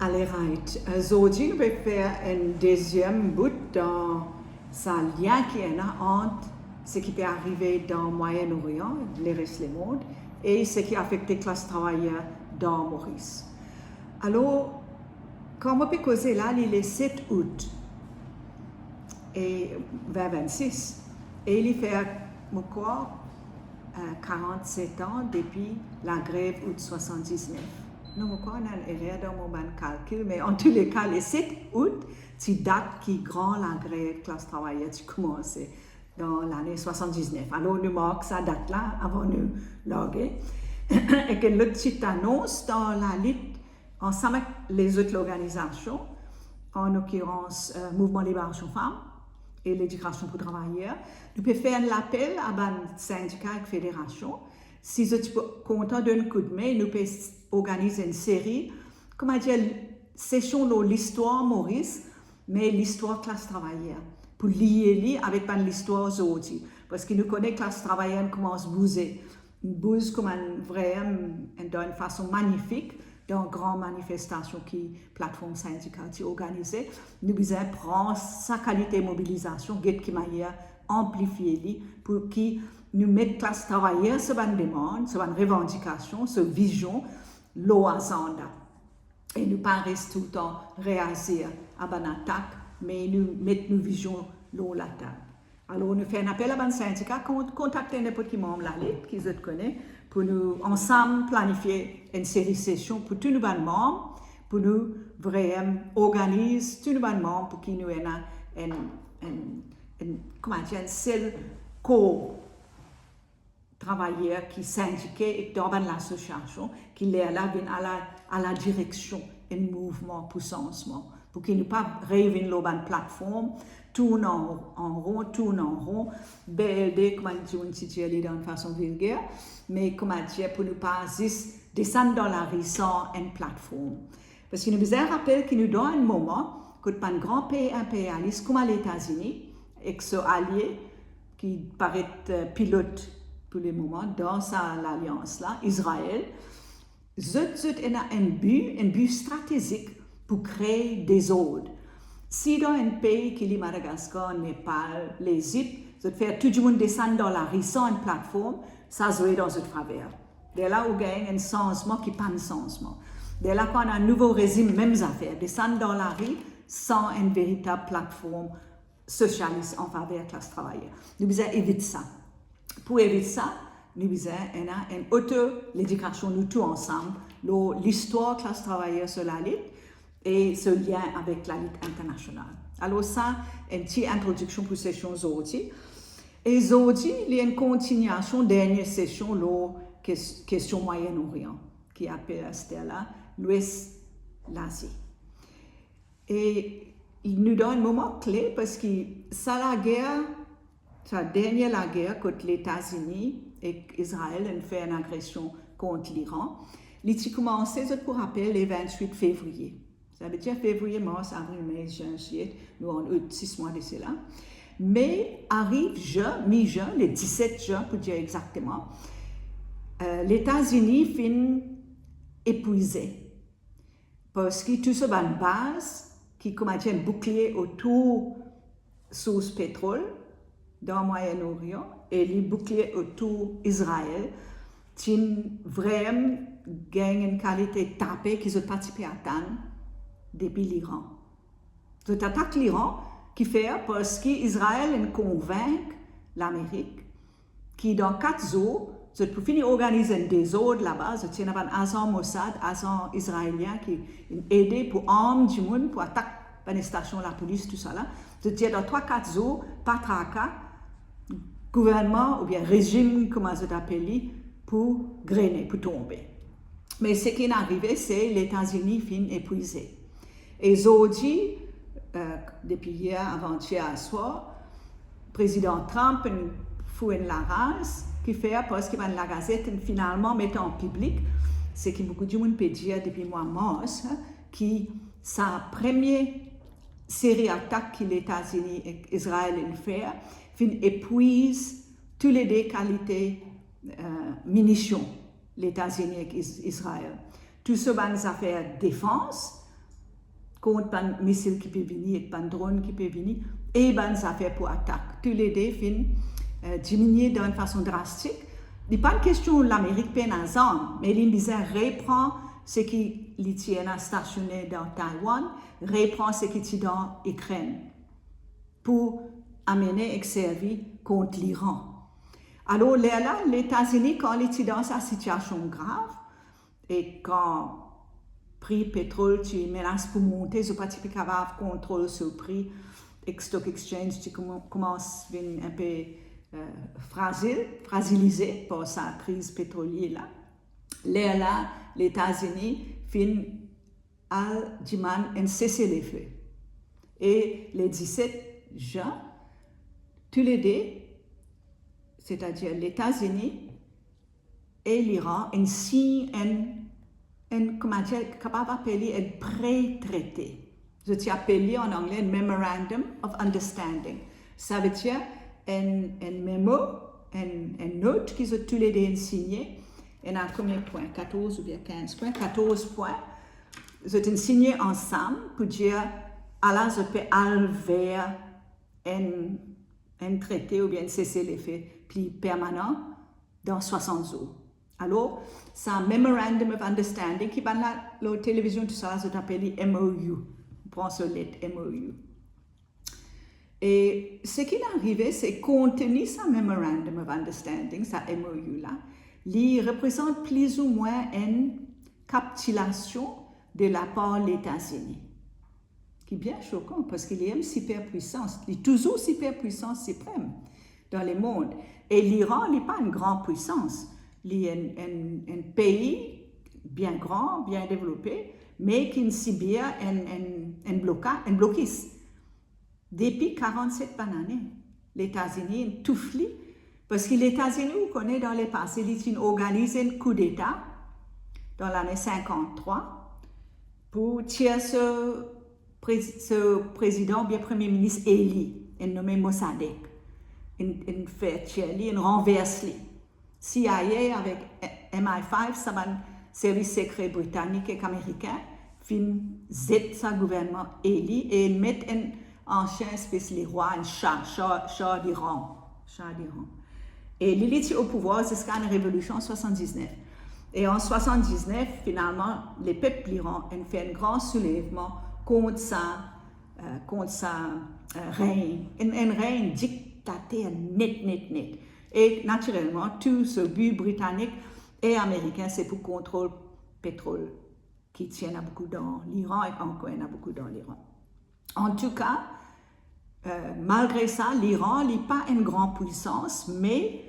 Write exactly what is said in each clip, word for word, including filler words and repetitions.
Alright. Euh, zordi nou pe fer enn deziem bout dan sa lien ki ena ant seki pe arive dan Mwayen Orian, leres lemond, e seki afekte klas travayer dan Moris. Alor, kan mo pe koze la, li le set out e vin vinn-sis, e li fer, mo krwar, euh, karant-set an depi lagrev out swasann-diznef. Non, mo krwar ena enn erer dan mo bann kalkil, me antouleka, le set out ti dat ki gran lagrev klas travayer ti koumanse dan lane swasann-diznef. Alor, nou mark sa dat la avan nou large. Ek enn lot ti anons dan lalit ansam ek lezot lorganizasion, an lokirans, euh, Mouvman Liberasyon Fam e Ledikasyon pou Travayer, nou pe fer enn lapel a bann sindika ek federasion. Si zot ti pou kontan donn koudme, nou pe s-, organiz enn seri, koumadir, sesion lor listwar Moris, me listwar klas travayer, pou lie li avek bann listwar zordi. Parski nou kone klas travayer inn koumans bouze. Bouz kouma enn vremem, enn, dan enn fason manifik, dan gran manifestasion ki platform sindikal ti organize. Nou bizin pran sa kalite mobilizasion, get ki manier anplifie li, pou ki nou met klas travayer so bann demann, so bann revandikasion, so vizion lor azanda. E nou pa res toultan reazir a bann atak, me nou met nou vizion lor latab. Alor, nou fer enn apel a bann sindika, kon-, kontakte ninport ki manm lalit ki zot kone, pou nou ansam planifie enn seri sesion pou tou nou bann manm, pou nou vremem organiz tou nou bann manm, pou ki nou ena enn, enn, enn, koumadir, enn sel kor travayer ki sindike ek dan bann lasosiasion, ki lerla vinn a la, a la direksion enn mouvman pou sanzman, pou ki nou pa revinn lor bann platform, tourn an, an ron, tourn an ron, B L D, kouma dimoun ti dir li dan enn fason vilger, me koumadir, pou nou pa zis desann dan lari san enn platform. Parski nou bizin rapel ki nou dan enn moman kot bann gran pei inperialis kouma Letazini, ek so alie, ki paret, euh, pilot pou lemoman dan sa lalians la, Izrael, zot, zot ena enn bi, enn bi stratezik pou kree dezord. Si dan enn pei ki li Madagaskar, Nepal, Lezip, zot fer tou dimoun desann dan lari san enn platform, sa zwe dan zot faver. Lerla ou gagn enn sanzman ki pa enn sanzman. Lerla kan ena nouvo rezim, mem zafer, desann dan lari san enn veritab platform sosialis an faver klas travayer. Nou bizin evit sa. Pou evit sa, nou bizin ena enn oto ledikasion nou tou ansam lor listwar klas travayer so lalit e so lien avek lalit internasional. Alor sa, enn ti introdiksion pou sesion zordi. E zordi, li enn kontiniasion dernie sesion lor kes-, kestion Mwayen Orian, ki apel aster la Lwes Lazi. E nou dan enn moman kle, parski sa lager, sa dernie lager kot Letazini ek Izrael inn fer enn agresion kont Liran, li ti koumanse, zot pou rapel, le vintwit fevriye. Savedir fevriye, mars, avril, me, zin, zilyet, nou an out, sis mwa de sela. Me ariv zin, mi-zin, le diset zin pou dir exakteman, euh, Letazini finn epwize. Parski tou so bann baz ki koumadir enn bouklie otour sours petrol dan Mwayen Orian e li bouklie otour Izrael, ti'nn vremem gagn enn kalite tape ki zot pa ti pe atann depi Liran. Zot atak Liran, kifer, parski Izrael inn konvink Lamerik ki dan kat zour, zot pou fini organiz enn dezord laba, zot ti ena bann azan Mossad, azan izraelien ki inn ede pou arm dimoun, pou atak bann stasion lapolis, tousala. Zot dir dan trwa, kat zour, pa traka, gouvernman oubien rezim, kouma zot apel li, pou grene, pou tonbe. Me seki inn arive, se Letazini finn epwize. E zordi, euh, depi yer, avantier aswar, Prezidan Trump inn fout enn laraz, kifer, parski bann lagazet inn finalman met an piblik seki boukou dimoun pe dir depi mwa mars, ki sa premie seri atak ki Letazini ek Izrael inn fer, finn epwiz toulede kalite, euh, minision Letazini ek Iz-, Izrael. Tou so bann zafer defans, kont bann misil ki pe vini ek bann dronn ki pe vini, e bann zafer pou atak. Toulede finn, eh, diminie dan enn fason drastik. Li pa enn kestion Lamerik pena zarm, me li bizin repran seki li ti ena stasione dan Taiwan, repran seki ti dan Ikrenn pou amene ek servi kont Liran. Alor, lerla, Letazini, kan li ti dan sa sitiasion grav, e kan pri petrol ti menas pou monte, zot pa ti pe kapav kontrol so pri, ek stock exchange ti kouma-, koumans vinn enpe, eh, frazil, frazilize par sa kriz petrolie la. Lerla, Letazini finn al dimann enn sese-le-fe. E le diset zin, toulede, setadir Letazini e Liran, inn sign enn, enn, koumadir, kapav apel li enn pre-trete. Zot ti apel li an angle enn Memorandum of Understanding. Savedir enn, enn memo, enn, enn not ki zot toulede inn signe, ena konbien pwin? Katorz oubien kinz pwin? Katorz pwin. Zot inn signe ansam pou dir, ala zot pe al ver enn, enn trete oubien enn sese-le-fe pli permanan dan swasant zour. Alor, sa Memorandum of Understanding ki bann la lor televizion, tousala, zot apel li M O U. Pran so let, M O U. E seki inn arive, se konteni sa Memorandum of Understanding, sa M O U la, li reprezant plizoumwin enn kapitilasion de lapar Letazini. Ki bien sokan, parski li enn siperpwisans, li touzour siperpwisans siprem dan lemond. E Liran, li pa enn gran pwisans, li enn, enn, enn pei bien gran, bien devlope, me ki inn sibir enn, enn, enn bloka-, enn blokis. Depi karant-set bann ane, Letazini inn touf li, parski Letazini, ou kone, dan lepase, li ti inn organiz enn koudeta dan lane sinkant-trwa pou tir so prez-, so prezidan oubien premie minis eli, enn nome Mossadegh. Inn, inn fer tir li, inn ranvers li. C I A avek M I five, sa bann servis sekre britanik ek amerikin, finn zet sa gouvernman eli e met enn ansien espes lerwa, enn Shah, Shah, Shah d'Iran. Shah d'Iran. E li, li ti o pouvwar ziska enn revolision an swasann-diznef. E an swasann-diznef, finalman, lepep Liran inn fer enn gran soulevman kont sa, eh, kont sa, eh, regn, enn, enn regn diktater net, net, net. E natirelman, tou so bi britanik e amerikin, se pou kontrol petrol ki ti ena boukou dan Liran e ankor ena boukou dan Liran. Antouka, eh, malgre sa, Liran, li pa enn gran pwisans, me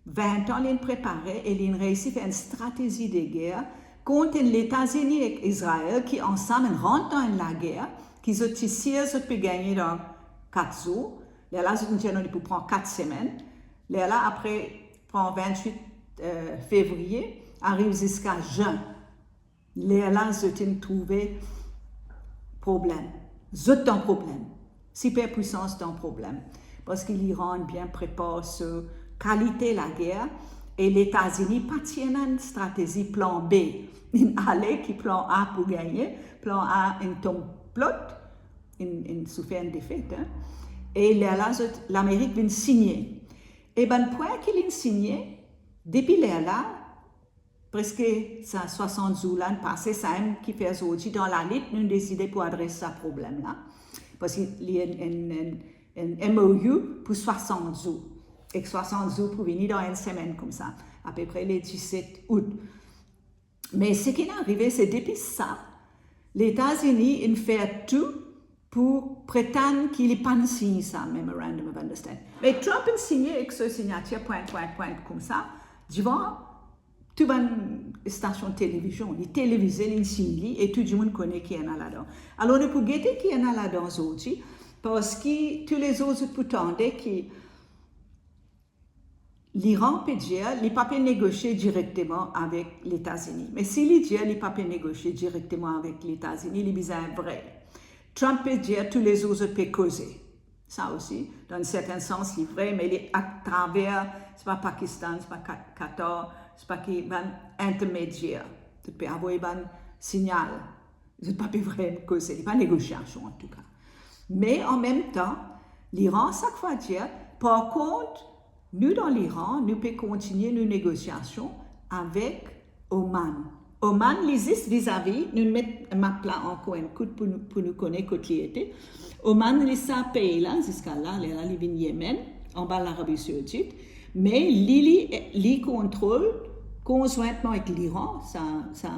vin an li inn prepare e li inn reisi fer enn stratezi de ger kont enn Letazini ek Izrael ki ansam inn rant dan enn lager ki zot ti sir zot pe gagne dan kat zour. Lerla zot inn dir, non, li pou pran kat semenn. Lerla apre pran vintwit, eh, fevriye, ariv ziska zin. Lerla zot inn trouve problem. Zot dan problem. Siperpwisans dan problem. Parski Liran bien prepar so kalite lager e Letazini pa ti ena enn stratezi plan B. Inn ale ki plan A pou gagne, plan A inn tom plot, inn, inn soufer enn defet, hein. E lerla zot, Lamerik vinn signe. E bann pwin ki li inn signe, depi lerla, preske sa swasant zour la inn pase, samem ki fer zordi dan lalit nou deside pou adres sa problem la. Parski li enn, enn, enn, enn M O U pou swasant zour. Ek swasant zour pou vini dan enn semenn koumsa, apepre le diset out. Me seki inn arive, se depi sa, Letazini inn fer tou pou pretann ki li pa'nn sign sa Memorandum of Understanding. Me Trump inn signe ek so signatir, pwin, pwin, pwin, koumsa, divan tou bann stasion televizion, li televize, li sign li, e tou dimoun kone ki ena ladan. Alor, nou pou gete ki ena ladan zordi, parski toulezour zot pou tande ki Liran pe dir li pa pe negosie direkteman avek Letazini. Me si li dir li pa pe negosie direkteman avek Letazini, li bizin vre. Trump pe dir toulezour zot pe koze. Sa osi, dan enn serten sans, li vre, me li atraver, se pa Pakistan, se pa Ka-, Qatar, se pa ki bann intermedier. Zot pe avoy bann signal. Zot pa pe vremem koze, li pa negosiasion antouka. Me anmemtan, Liran sak fwa dir, par kont, nou dan Liran, nou pe kontigne nou negosiasion avek Oman. Oman, li zis vizavi, nou met map la ankor enn kout pou nou, pou nou kone kot li ete. Oman, li sa pei la, ziska la, lerla li vinn Yemen, anba Larabi Saoudit. Me li, li, li kontrol, konzwintman ek Liran, sa, sa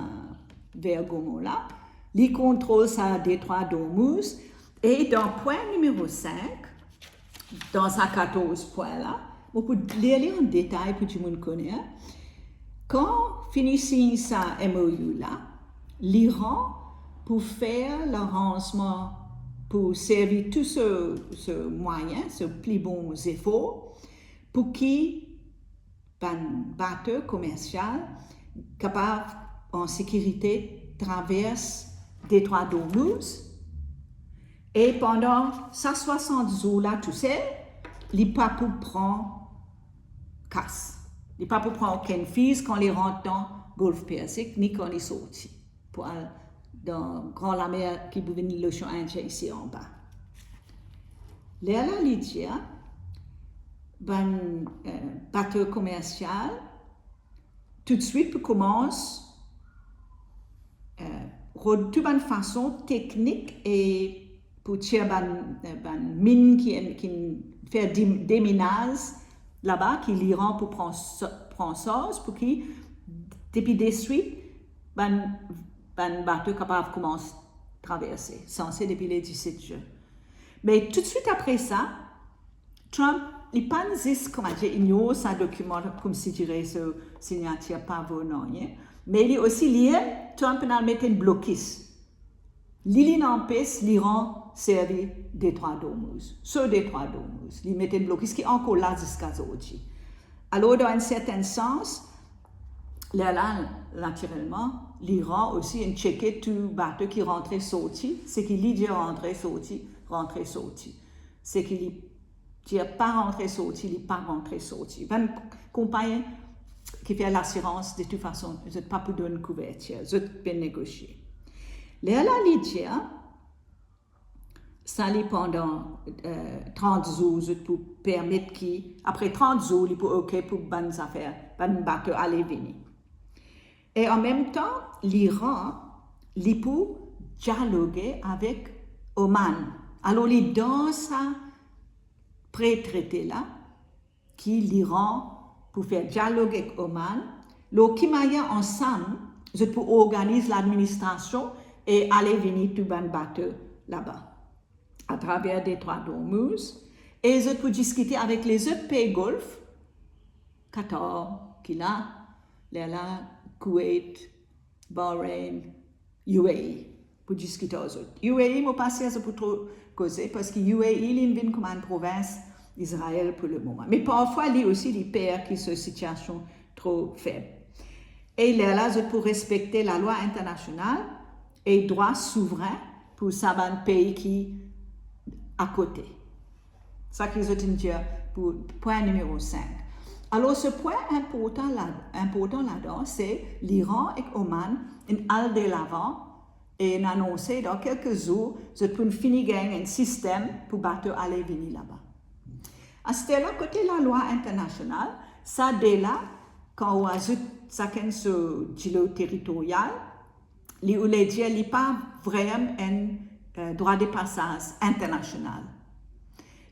ver Gomo la, li kontrol sa detrwa d'Ormuz. E dan pwin nimero sink, dan sa katorz pwin la, mo pou lir li an detay pou dimoun kone, kan fini sign sa M O U la, Liran pou fer laranzman pou servi tou so, so mwayin, so pli bon zefor, pou ki bann bato komersial kapav an sekirite travers detrwa d'Ormuz, e pandan sa swasant zour la tousel, li pa pou pran kas. Li pa pou pran okenn fiz kan li rant dan Golf Persik, ni kan li sorti pou al dan Gran Lamer ki pou vinn Losean Indien isi anba. Lerla li dir, bann, eh, bato komersial toutswit pou koumans, eh, rod tou bann fason teknik e pou tir bann, eh, bann min ki, ki fer dim-, deminaz laba, ki Liran pou pran sa-, pran sarz, pou ki depi deswit bann, bann bato kapav koumans traverse, sanse depi le diset zin. Me toutswit apre sa, Trump, li pa'nn zis, koumadir, ignor sa dokiman, koumsidire so signatir pa vo nanye, me li osi, li, Trump inn al met enn blokis. Li, li anpes Liran servi detrwa d'Ormuz, so detrwa d'Ormuz. Li met enn blokis ki ankor la ziska zordi. Alor, dan enn sertenn sans, lerla, natirelman, Liran osi inn tcheke tou bato ki rantre sorti, seki li dir rantre sorti, rantre sorti. Seki li dir pa rantre sorti, li pa rantre sorti. Bann konpagni ki fer lasirans, de tout fason, zot pa pou donn kouvertir, zot pe negosie. Lerla li dir, sa li pandan, eh, trant zour, zot pou permet ki, apre trant zour, li pou oke pou bann zafer, bann bato ale vini. E anmemtan, Liran, li pou dialoge avek Oman. Alor, li dan sa pre-trete la, ki Liran pou fer dialog ek Oman, lor ki manier ansam zot pou organiz ladministrasion e ale vini tou bann bato laba, atraver detrwa d'Ormuz, e zot pou diskite avek lezot pei Golf, Qatar, ki la, lerla Kuwait, Bahrain, U A E, pou diskite ar zot. U A E, mo pa sir zot pou tro koze, parski U A E, li vinn kouma enn provins Izrael pou lemoman. Me parfwa, li osi, li per ki so sitiasion tro feb. E lerla, zot pou respekte lalwa internasional e drwa souvrin pou sa bann pei ki akote. Sa ki zot inn dir pou pwin nimero sink. Alor, so pwin inportan la, inportan ladan, se Liran ek Oman inn al delavan e inn anonse dan kelke zour, zot pou fini gagn enn sistem pou bato ale vini laba. Aster la, kote lalwa internasional, sa de la, kan ou azout sakenn so dilo teritorial, li oule dir li pa vremem enn, eh, drwa de pasaz internasional.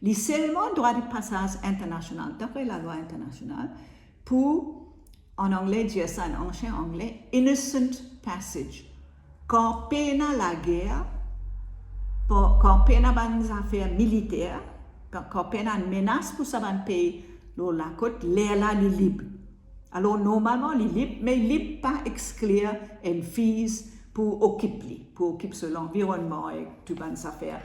Li selman drwa de pasaz internasional, dapre lalwa internasional, pou, an angle dir sa, an ansien angle, innocent passage. Kan pena lager, pa-, kan pena bann zafer militer, kan, kan pena menas pou sa bann pei lor lakot, lerla li lib. Alor, normalman, li lib, me lib pa exklir enn fiz pou okip li, pou okip so lanvironnman ek tou bann zafer.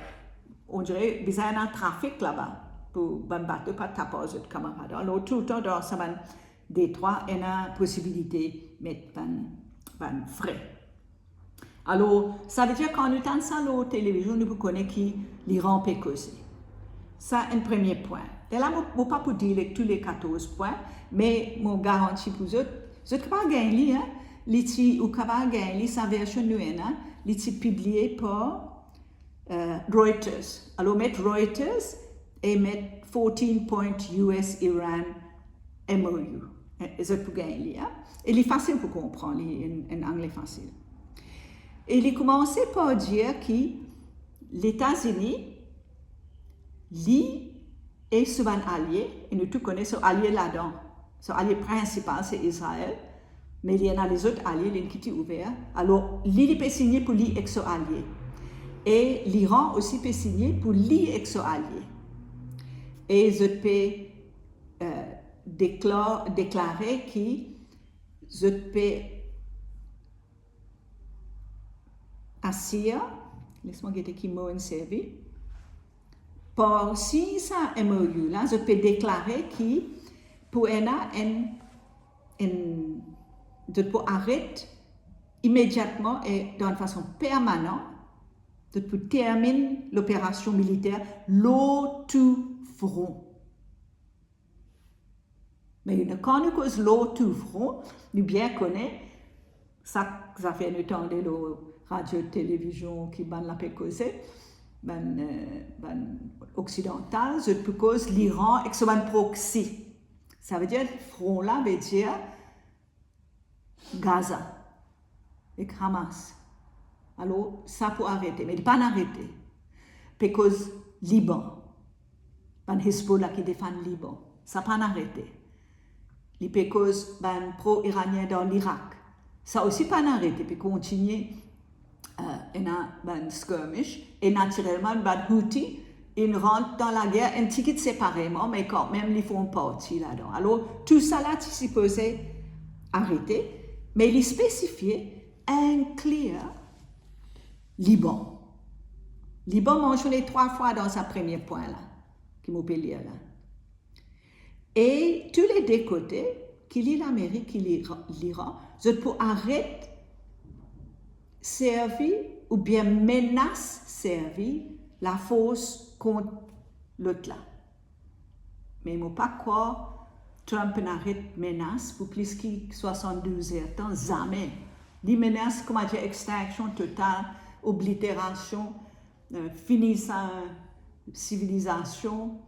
On dire, bizin ena trafik laba, pou bann bato pa tap ar zot kamarad. Alor, toultan dan sa bann detrwa, ena posibilite met bann, bann fre. Alor, savedir kan nou tann sa lor televizion, nou pou kone ki Liran pe koze. Sa enn premie pwin. Lerla, mo, mo pa pou dir le, tou le katorz pwin, me mo garanti pou zot, zot kapav gagn li, hein. Li ti, ou kapav gagn li, sa version nou ena, Li ti pibliye par, eh, Reuters. Alor, met Reuters e met fourteen point U S Iran M O U. Eh, zot pou gagn li, a? E li fasil pou konpran, li enn, enn angle fasil. E li koumanse par dir ki Letazini, li e so bann alie, e nou tou kone so alie ladan, so alie prinsipal se Izrael, me li ena lezot alie, li enn ki ti ouver. Alor, li, li pe signe pou li ek so alie. E Liran osi pe signe pou li ek so alie. E zot pe, eh, dekla-, deklare ki zot pe asir, les mwa gete ki mo inn servi, par sign sa M O U la, zot pe deklare ki pou ena enn, enn, zot pou aret imediatman e dan enn fason permanan, zot pou terminn loperasion militer lor tou fron. Me nou, kan nou koz lor tou fron, nou bien kone sa, zafer nou tande lor radio, televizion, ki bann la pe koze, bann, eh, bann oksidantal, zot pou koz Liran ek so bann proxy. Savedir, fron la vedir Gaza ek Hamas. Alor, sa pou arete, me li pa'nn arete. Pe koz Liban, bann Hezbollah ki defann Liban, sa pa'nn arete. Li pe koz bann pro-iranien dan Lirak, sa osi pa'nn arete, pe kontigne, eh, ena bann skirmish, e natirelman bann Houthi inn rant dan lager enn tigit separeman, me kanmem li form parti ladan. Alor, tousala ti sipoze arete, me li spesifie inklir Liban. Liban mansione trwa fwa dan sa premie pwin la, ki mo pe lir la. E tou le de kote, ki li Lamerik, ki li Liran, zot pou aret servi oubien menas servi lafors kont lot la. Me mo pa krwar Trump inn aret menas pou plis ki swasann-douz er tan, zame. Li menas, koumadir, extinksion total, obliterasion, eh, fini sa sivilizasion,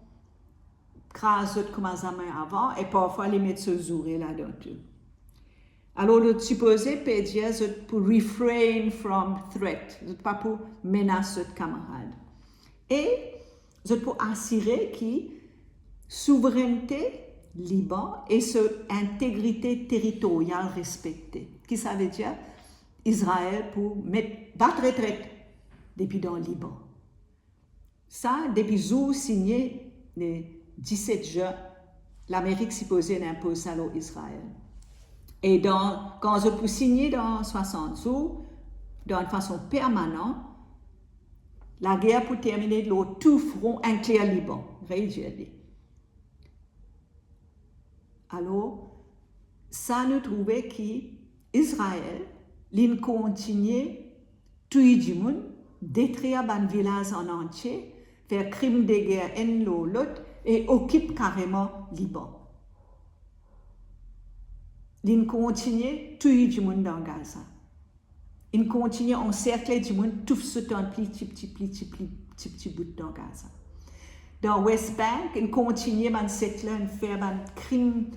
kraz zot kouma zame avan, e parfwa li met so zoure ladan tou. Alor, zot sipoze pe dir zot pou refrain from threat, zot pa pou menas zot kamarad. E zot pou asire ki souvrennte Liban e so integrite teritoryal respekte. Ki savedir? Izrael pou met, bat retret depi dan Liban. Sa, depi zour signe, le diset zin, Lamerik sipoze inn inpoz sa lor Izrael. E dan, kan zot pou signe dan swasant zour, dan enn fason permanan, lager pou termine lor tou fron, inklir Liban, redir li. Alor, sa nou trouve ki Izrael, li'nn kontigne touy dimoun, detrir bann vilaz an antie, fer krim de ger enn lor lot e okip kareman Liban. Li'nn kontigne touy dimoun dan Gaza. Li'nn kontigne anserkle dimoun, touf so tant pli ti pti, pli ti pli ti pti bout dan Gaza. Dan West Bank, li'nn kontigne bann settler, li'nn fer bann krim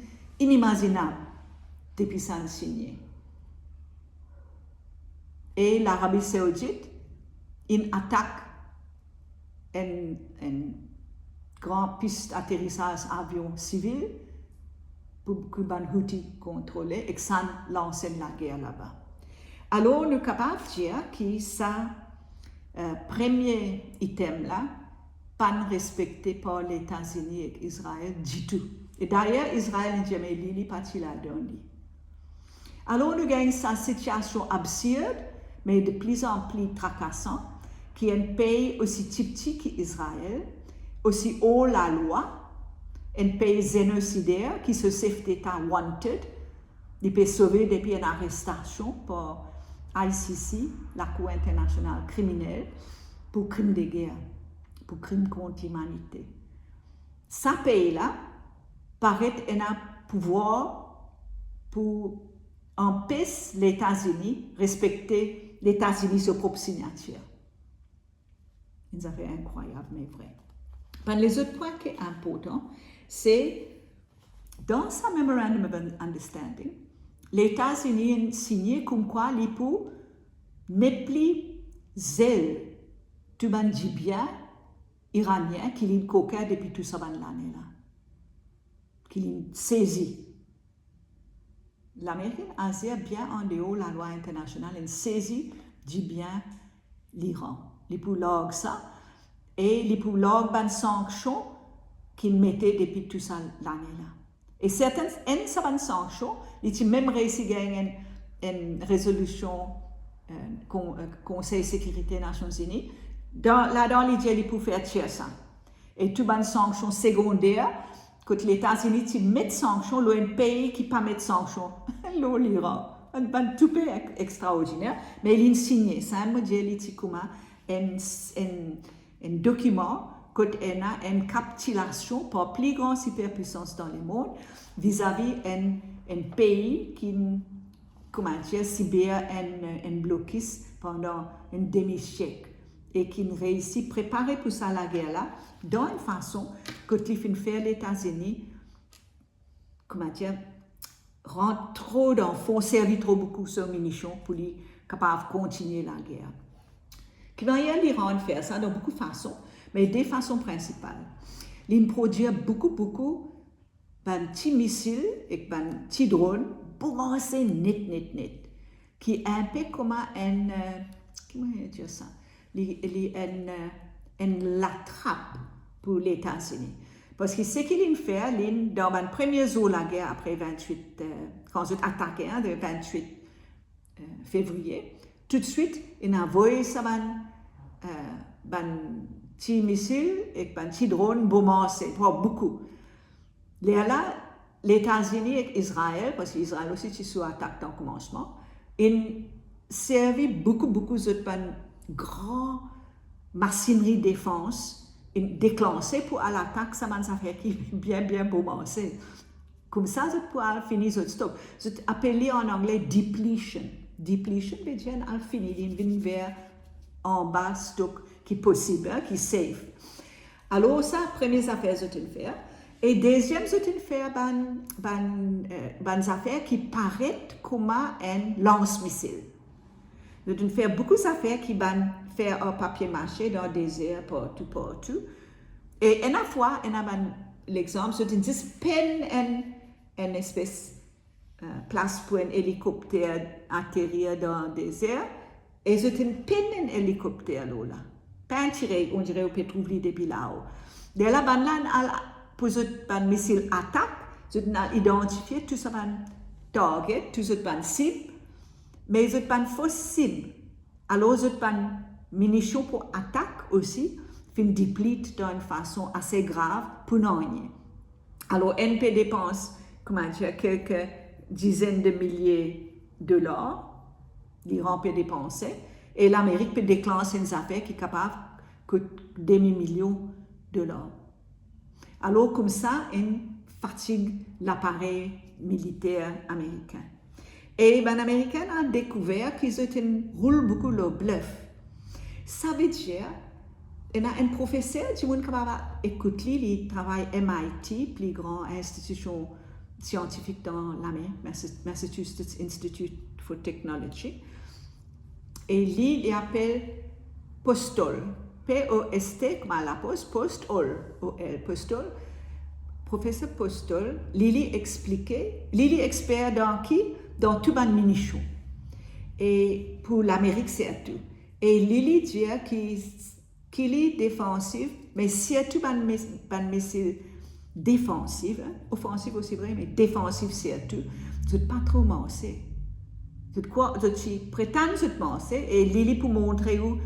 inimazinab depi sa li'nn signe. E Larabi Saoudit inn atak enn, enn gran pis aterisaz avion sivil pou ki bann Houthi kontrole, ek sa inn lans enn lager laba. Alor, nou kapav dir ki sa, eh, premie item la, pa'nn respekte par Letazini ek Izrael ditou. E dayer, Izrael inn dir, me li, li pa ti ladan li. Alor, nou gagn sa sitiasion absird, me de pli an pli trakasan, ki enn pei osi ti pti ki Izrael, osi or lalwa, enn pei zenosider ki so sef deta wanted, li pe sove depi enn arestasion par I C C, Lakour Internasional Kriminel, pou krim de ger, pou krim kont limanite. Sa pei la paret ena pouvwar pou anpes Letazini respekte Letazini so prop signatir. Enn zafer inkrwayab, me vre. Bann lezot pwin ki inportan, se dan sa Memorandum of Understanding, Letazini inn signe koumkwa li pou nepli zel tou bann dibien iranien ki linn koker depi tou sa bann lane la, ki linn sezi. Lamerik inn azir bien andeor lalwa internasional, inn sezi dibien Liran. Li pou larg sa, e li pou larg bann sanksion ki inn mete depi tou sa lane la. E sertin, enn sa bann sanksion, li ti mem reysi gagn enn, enn rezolision, eh, kon-, eh, Konsey Sekirite Nasion Ini. Dan, ladan li dir li pou fer tir sa. E tou bann sanksion segonder, kot Letazini ti met sanksion lor enn pei ki pa met sanksion lor Liran. Bann, bann toupe ek-, extraordiner, me linn signe. Sa mo dir li ti kouma enn, enn, enn dokiman kot ena enn kapitilasion par pli gran siperpwisans dan lemond vizavi enn, enn pei ki, kouma dir, sibir enn, enn blokis pandan enn demi siek e ki reysi prepare pou sa lager la dan enn fason kot li finn fer Letazini, kouma dir, rant tro dan fon, servi tro boukou so minision pou li kapav kontigne lager. Ki manier Liran fer sa? Dan boukou fason, me de fason prinsipal. Linn prodwir boukou, boukou bann ti misil ek bann ti dronn, boumanse net, net, net, ki inpe kouma enn, eh, ki manier dir sa? Li, li enn, eh, enn latrap pou Letazini. Parski seki linn fer, linn, dan bann premie zour lager apre vintwit, eh, kan zot atake, en, de vintwit, eh, fevriye, toutswit, inn avoy sa bann, eh, bann ti misil ek bann ti dronn boumanse, boukou. Lerla, Letazini ek Izrael, parski Izrael osi ti sou atak dan koumansman, inn servi boukou, boukou zot bann gran masinri defans, inn deklanse pou al atak sa bann zafer ki bien, bien boumanse. Koumsa zot pou al fini zot stok. Zot apel li an angle depletion. Depletion ve dir al fini, li vinn ver anba stok ki posib, en, ki safe. Alor sa, premie zafer zot inn fer. E deziem, zot inn fer bann, bann, eh, bann zafer ki paret kouma enn lans misil. Zot inn fer boukou zafer ki bann fer ar papie mase dan dezer, partou, partou. E ena fwa, ena bann lexanp, zot inn zis penn enn, enn espes, eh, plas pou enn elikopter aterir dan dezer, e zot inn penn enn elikopter lor la. Pintire, on dire ou pe trouv li depi lao. Lerla bann la inn al pou zot bann misil atak, zot inn al idantifie tou sa bann target, tou zot bann sib, me zot bann fos sib. Alor zot bann minision pou atak osi finn deplete dan enn fason ase grav pou nanye. Alor, enn pe depans, kouma dir, kelke dizenn de milie dolar, Liran pe depanse, e Lamerik pe deklans enn zafer ki kapav kout demi milion dolar. Alor, koumsa, inn fatig laparey militer amerikin. E bann Amerikin la dekouver ki zot inn roul boukou lor blef. Savedir, ena enn profeser, dimoun kapav ekout li, li travay M I T, pli gran institision siantifik dan Lamerik, Massa-, Massachusetts Institute for Technology. E li, li apel Postol, P O S T, kouma lapos, Post, Ol, O L, Postol. Profeser Postol, li, li explike, li, li exper dan ki? Dan tou bann minision. E pou Lamerik sirtou. E li, li dir ki, ki li defansiv, me sirtou bann mis-, bann misil defansiv, en, ofansiv osi vre, me defansiv sirtou, zot pa tro manse. Zot krwar, zot ti pretann zot manse, e li, li pou montre ou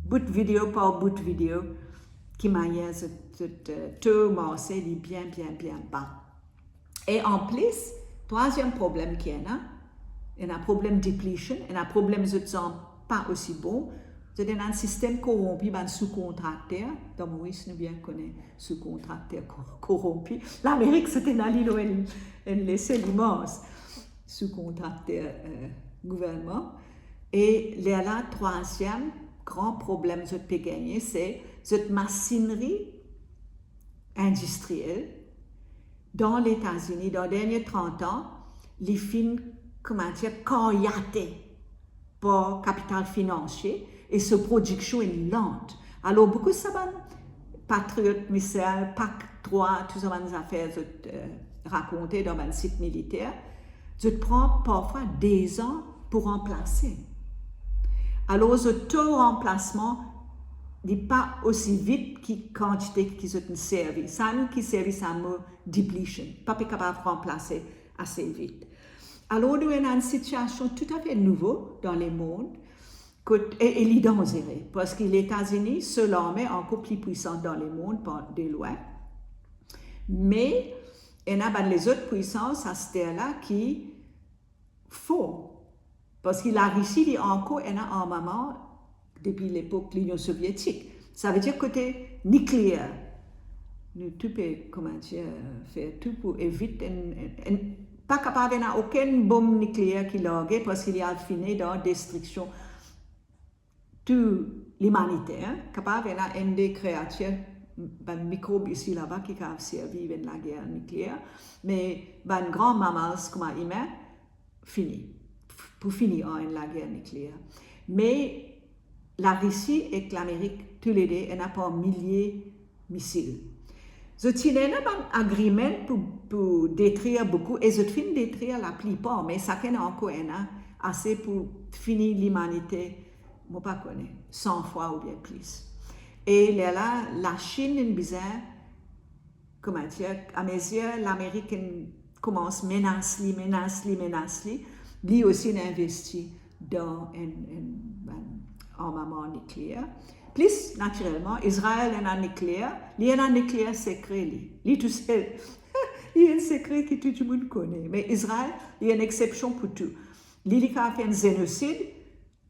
bout video par bout video, ki manier zot, zot, eh, to manse li bien, bien, bien ba. E anplis, trwaziem problem ki ena, ena problem depletion, ena problem zot zam pa osi bon, zot ena enn sistem koronpi, bann soukontrakter, dan Moris nou bien kone soukontrakter ko-, koronpi. Lamerik, zot ena li lor enn, enn lese imans, soukontrakter, eh, gouvernman. E lerla, trwaziem gran problem zot pe gagne, se zot masinri indistriel dan Letazini, dan dernie trant an, li finn, kouma dir, karyate par kapital finansie e so prodiksion inn lant. Alor, boukou sa bann patriot missile, Pak trwa, tou sa bann zafer zot, eh, rakonte dan bann sit militer, zot pran parfwa de-z-an pou ranplase. Alor, zot to ranplasman, li pa osi vit ki kantite ki zot inn servi. Sa nou ki servi sa mo depletion. Pa pe kapav ranplase ase vit. Alor, nou ena enn sitiasion toutafe nouvo dan lemond, kot, e, e li danzere, parski Letazini, so larme ankor pli pwisan dan lemond, par de lwin. Me ena bann lezot pwisans aster la ki for, parski Larisi, li ankor ena armaman depi lepok Linion Sovietik. Savedir kote nikleer, nou tou pe, kouma dir, fer tou pou evit enn, enn, enn, pa kapav ena okenn bonm nikleer ki large, parski li al fini dan destriksion tou limanite, en. Kapav ena enn de kreatir, bann mikrob isi laba ki kapav servi enn lager nikleer, me bann gran mammals kouma imin, fini. Pou fini ar enn lager nikleer. Me Larisi ek Lamerik, toulede, ena par milie misil. Zot ti ena bann agreement pou, pou detrir boukou, e zot finn detrir laplipar, me sakenn ankor ena ase pou fini limanite, mo pa kone, san fwa oubien plis. E lerla, Lasinn inn bizin, kouma dir, amezir Lamerik inn koumans menas li, menas li, menas li, li osi inn investi dan enn, enn, bann armaman nikleer. Plis, natirelman, Izrael ena nikleer, li ena nikleer sekre li, li tousel. Li enn sekre ki tou dimoun kone. Me Izrael, li enn eksepsion pou tou. Li, li kapav fer enn zenosid,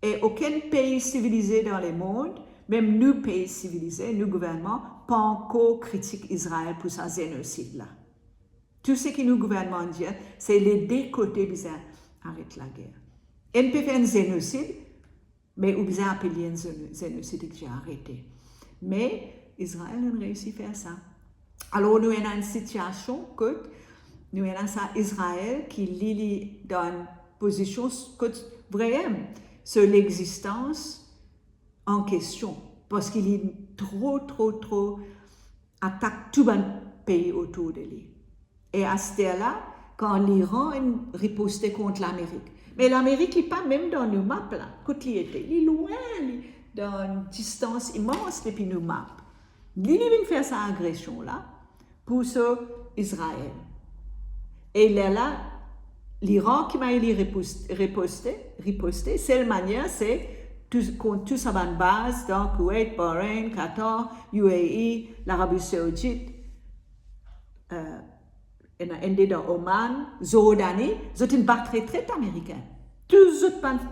e okenn pei sivilize dan lemond, mem nou pei sivilize, nou gouvernman, pa ankor kritik Izrael pou sa zenosid la. Tou seki nou gouvernman dir, se lede kote bizin aret lager. Enn pe fer enn zenosid, me ou bizin apel li enn zeno-, zenosid ki ti arete. Me Izrael inn reisi fer sa. Alor, nou ena enn sitiasion kot nou ena sa Izrael ki li, li dan enn pozision s-, kot vremem so lexistans an kestion, parski li tro, tro, tro atak tou bann pei otour de li. E aster la, kan Liran inn riposte kont Lamerik, me Lamerik, li pa mem dan nou map la, kot li ete, li lwin, li dan enn distans imans depi nou map. Li, li vinn fer sa agresion la pou so Izrael. E lerla, Liran, ki manier li ripos-, riposte, riposte, sel manier se tou, kont tou sa bann baz dan Kuwait, Bahrain, Qatar, U A E, Larabi Saoudit, eh, ena enn de dan Oman, Zordani, zot inn bat retret Amerikin. Tou zot bann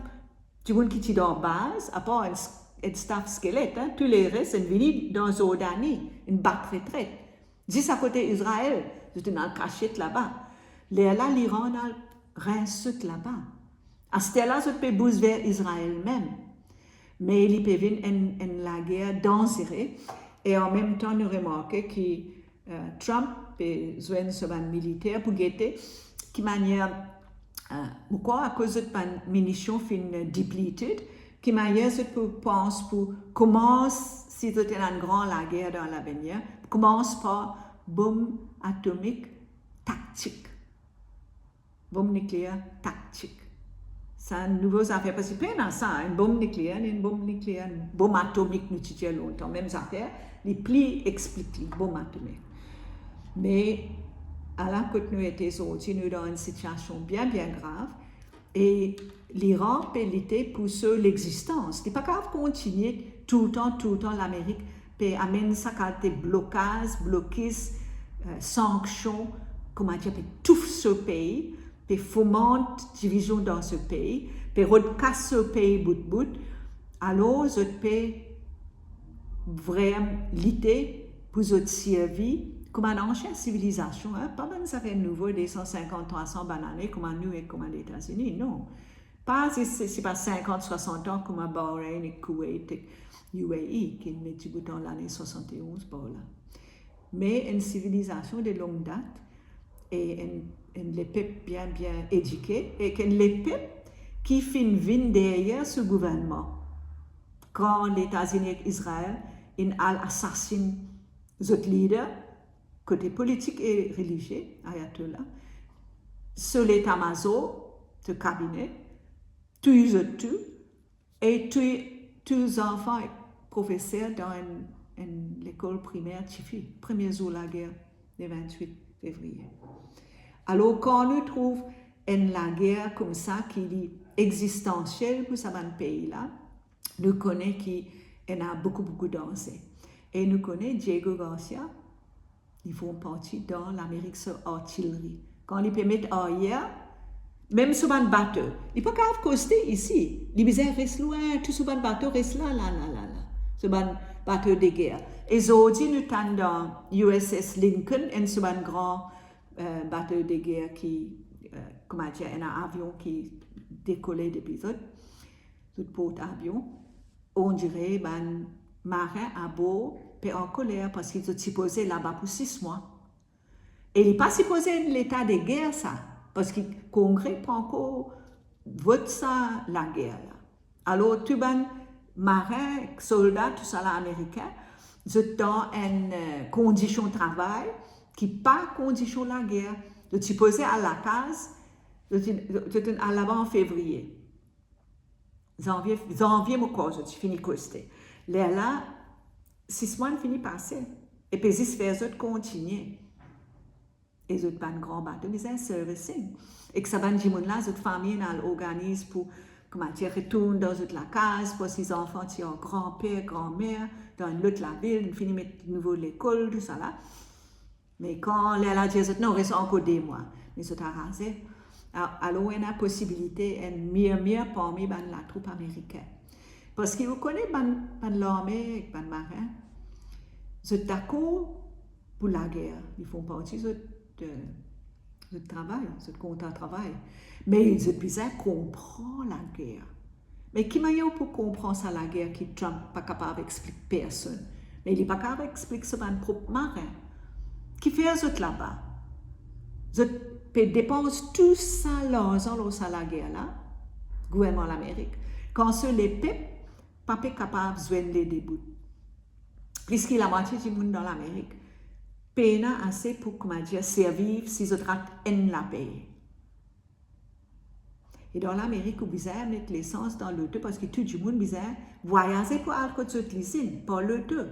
dimoun ki ti dan baz, apar enn s-, enn staff skelet, en, tou leres inn vini dan Zordani, inn bat retret. Zis akote Izrael, zot inn al kasiet laba. Lerla Liran al rins zot laba. Aster la, zot pe bouz ver Izrael mem. Me li pe vinn enn, enn lager danzere. E anmemtan, nou remarke ki, eh, Trump pe zwenn so bann militer pou gete ki manier, eh, mo krwar akoz zot bann minision finn depleted, ki manier zot pou pans pou koumans, si zot ena enn gran lager dan lavenir, koumans par bonm atomik taktik. Bonm nikleer taktik. Sa enn nouvo zafer, parski pena sa, enn bonm nikleer, enn bonm nikleer, bonm atomik, nou ti dir lontan, mem zafer, li pli explik li, bonm atomik. Me ala kot nou ete zordi, nou dan enn sitiasion bien, bien grav, e Liran pe lite pou so lexistans. Li pa kapav kontinie toultan, toultan Lamerik pe amenn sa kalite blokaz, blokis, eh, sanksion, kouma dir, pe touf so pei, pe fomant divizion dan so pei, pe rod kas so pei bout bout. Alor, zot pe vremem lite pou zot sirvi kouma ansien sivilizasion, en, pa bann zafer nouvo, de san sinkant, trwa san bann ane, kouma nou e kouma Letazini, non. Pa zis, se pa sinkant, swasant an kouma Bahrain ek Kuwait ek U A E, ki inn met dibout an lane swasant-e-onz par la. Me enn sivilizasion de long dat, e enn, enn lepep bien, bien edike, ek enn lepep ki finn vinn deryer so gouvernman. Kan Letazini ek Izrael inn al asasin zot lider, kote politik e relizie, ayatollah, so leta mazor, so kabine, touy zot tou, e touy tou zanfan ek profeser dan enn, enn lekol primer tifi, premie zour lager, le vintwit fevriye. Alor, kan nou trouv enn lager koumsa ki li egzistansiel pou sa bann pei la, nou kone ki ena boukou, boukou danze. E nou kone Diego Garcia, li form parti dan Lamerik so artileri. Kan li pe met aryer, mem so bann bato, li pa kapav koste isi, li bizin res lwin, tou so bann bato res la, la, la, la, la. So bann bato de ger. E zordi nou tann dan U S S Lincoln, enn so bann gran, eh, bato de ger ki, eh, kouma dir, ena avion ki dekole depi zot, zot port avion. On dire bann marin abor pe ankoler parski zot sipoze laba pou sis mwa. E li pa sipoze enn leta de ger sa, parski Kongre pa ankor vot sa lager la. Alor, tou bann marin, solda, tousala amerikin, zot dan enn, eh, kondision travay ki pa kondision lager. Zot sipoze al lakaz, zot, zot, zot al laba an fevriye. Zanvie, zanvie, mo krwar zot ti fini koste. Lerla, sis mwa inn fini pase, e pe zis fer zot kontigne. E zot bann gran bato bizin servicing. Ek sa bann dimoun la, zot fami inn al organiz pou, kouma dir, retourn dan zot lakaz, parski zanfan ti ar granper, granmer, dan enn lot lavil, inn fini met nouvo lekol, tousala. Me kan lerla dir zot, "Non, res ankor de mwa," me zot araze. A-, alor, ena posibilite enn mirmir parmi bann latroup amerikin. Parski ou kone bann, bann larme ek bann marin, zot dakor pou lager, li form parti zot, eh, zot travay, zot kontra travay. Me zot bizin konpran lager. Me ki manier ou pou konpran sa lager ki Trump pa kapav explik personn? Me li pa kapav explik so bann prop marin. Kifer zot laba? Zot pe depans tou sa larzan lor sa lager la, gouvernman Lamerik, kan so lepep pa pe kapav zwenn le debout. Plis ki lamwatie dimoun dan Lamerik pena ase pou, kouma dir, sirviv si zot rat enn lapey. E dan Lamerik, ou bizin met lesans dan loto, parski tou dimoun bizin vwayaze pou al kot zot lizinn, par loto.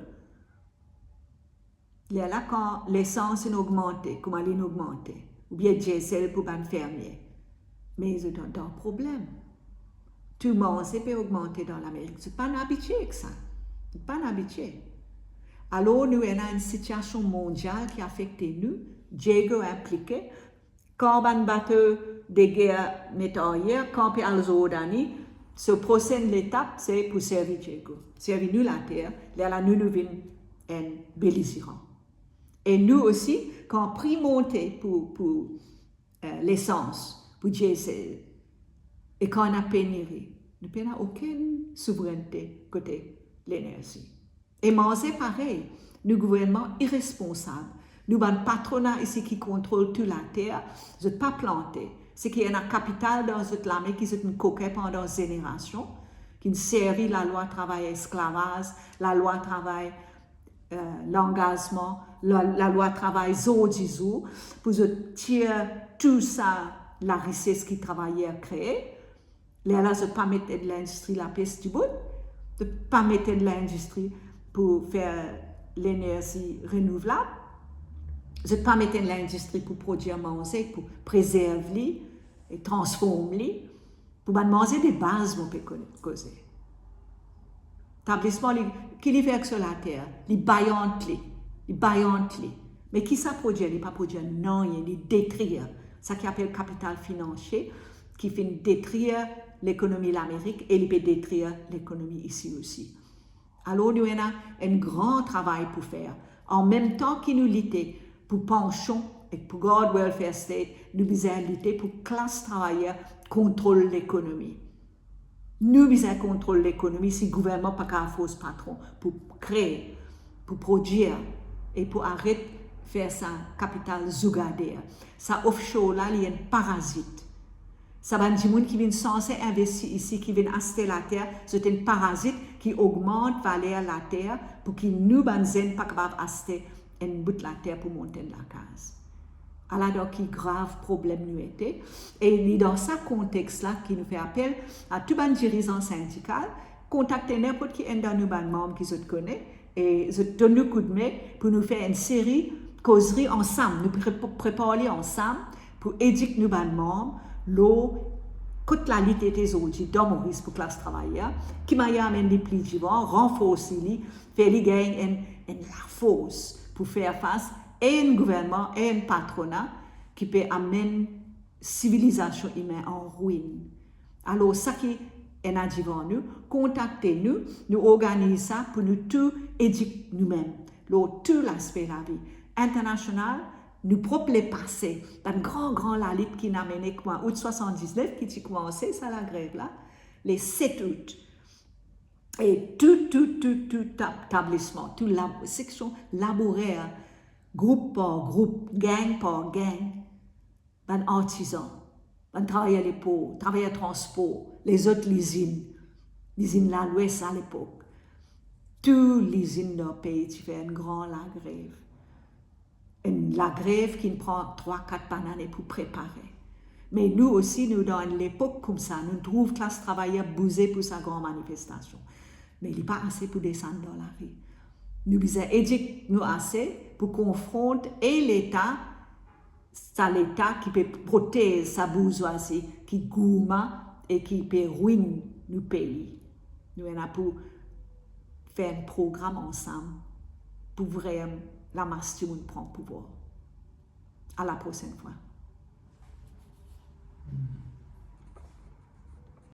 Lerla kan lesans inn ogmante, kouma li inn ogmante, oubien diesel pou bann fermie, me zot dan, dan problem. Tou manze pe ogmante dan Lamerik. Zot pa'nn abitie ek sa. Zot pa'nn abitie. Alor, nou ena enn sitiasion mondial ki afekte nou, Diego inplike, kan bann bato de ger met aryer, kan pe al Zordani, so prosenn letap, se pou servi Diego, servi nou later, lerla nou, nou vinn enn belizeran. E nou osi, kan pri monte pou, pou, eh, lesans, pou diesel, e kan ena peniri, nou pena okenn souvrennte kote lenerzi. E manze parey, nou gouvernman iresponsab, nou bann patrona isi ki kontrol tou later, zot pa plante, seki ena kapital dan zot lame ki zot inn kokin pandan zenerasion, ki inn servi lalwa travay esklavaz, lalwa travay, eh, langazman, la, lalwa travay zordi zour, pou zot tir tou sa larises ki travayer kree. Lerla zot pa met enn lindistri lapes dibout, zot pa met enn lindistri pou fer lenerzi renouvlab, zot pa met enn lindistri pou prodir manze, pou prezerv li e transform li, pou bann manze de baz, mo pe kone, koze. Tablisman, li, ki li fer ek so later? Li bay ant li, li bay ant li. Me ki sa prodir? Li pa prodir nanye, li detrir. Sa ki apel kapital finansie, ki finn detrir lekonomi Lamerik e li pe detrir lekonomi isi osi. Alor, nou ena enn gran travay pou fer. An mem tan ki nou lite pou pansion ek pou gard welfare state, nou bizin lite pou klas travayer kontrol lekonomi. Nou bizin kontrol lekonomi si gouvernman pa kapav fors patron pou kree, pou prodir e pou aret fer sa kapital zougader. Sa offshore la, li enn parazit. Sa bann dimoun ki vinn sanse investi isi, ki vinn aste later, zot enn parazit ki ogmant valer later pou ki nou bann zenn pa kapav aste enn bout later pou mont enn lakaz. Ala dan ki grav problem nou ete. E li dan sa kontex la ki nou fer apel a tou bann dirizan sindikal, kontakte ninport ki enn dan nou bann manm ki zot kone, e zot donn nou koudme pou nou fer enn seri kozri ansam, nou pre-, prepar li ansam pou edik nou bann manm lor kot lalit ete zordi dan Moris pou klas travayer, ki manier amenn li pli divan, ranforsi li, fer li gagn enn, enn lafors pou fer fas enn gouvernman, enn patrona ki pe amenn sivilizasion imin an rwinn. Alor, sa ki ena divan nou, kontakte nou, nou organiz sa pou nou tou edik noumem lor tou laspe lavi, internasional, nou prop lepase, bann gran, gran lalit ki inn amene kouma out swasann-diznef ki ti koumanse sa lagrev la, le set out. E tou, tou, tou, tou tab-, tablisman, tou lab-, seksion labourer, group par group, gang par gang, bann artizan, bann travayer lepor, travayer transpor, lezot lizinn, lizinn Lalwes alepok, tou lizinn dan pei ti fer enn gran lagrev. Enn lagrev ki inn pran trwa, kat bann ane pou prepare. Me nou osi, nou dan enn lepok koumsa, nou trouv klas travayer bouze pou sa gran manifestasion. Me li pa ase pou desann dan lari. Nou bizin edik nou ase pou konfront e Leta, sa Leta ki pe protez sa bourzwazi ki gourma e ki pe rwinn nou pei. Nou ena pou fer enn program ansam pou vremem lamas dimoun pran pouvwar. À la prochaine fois.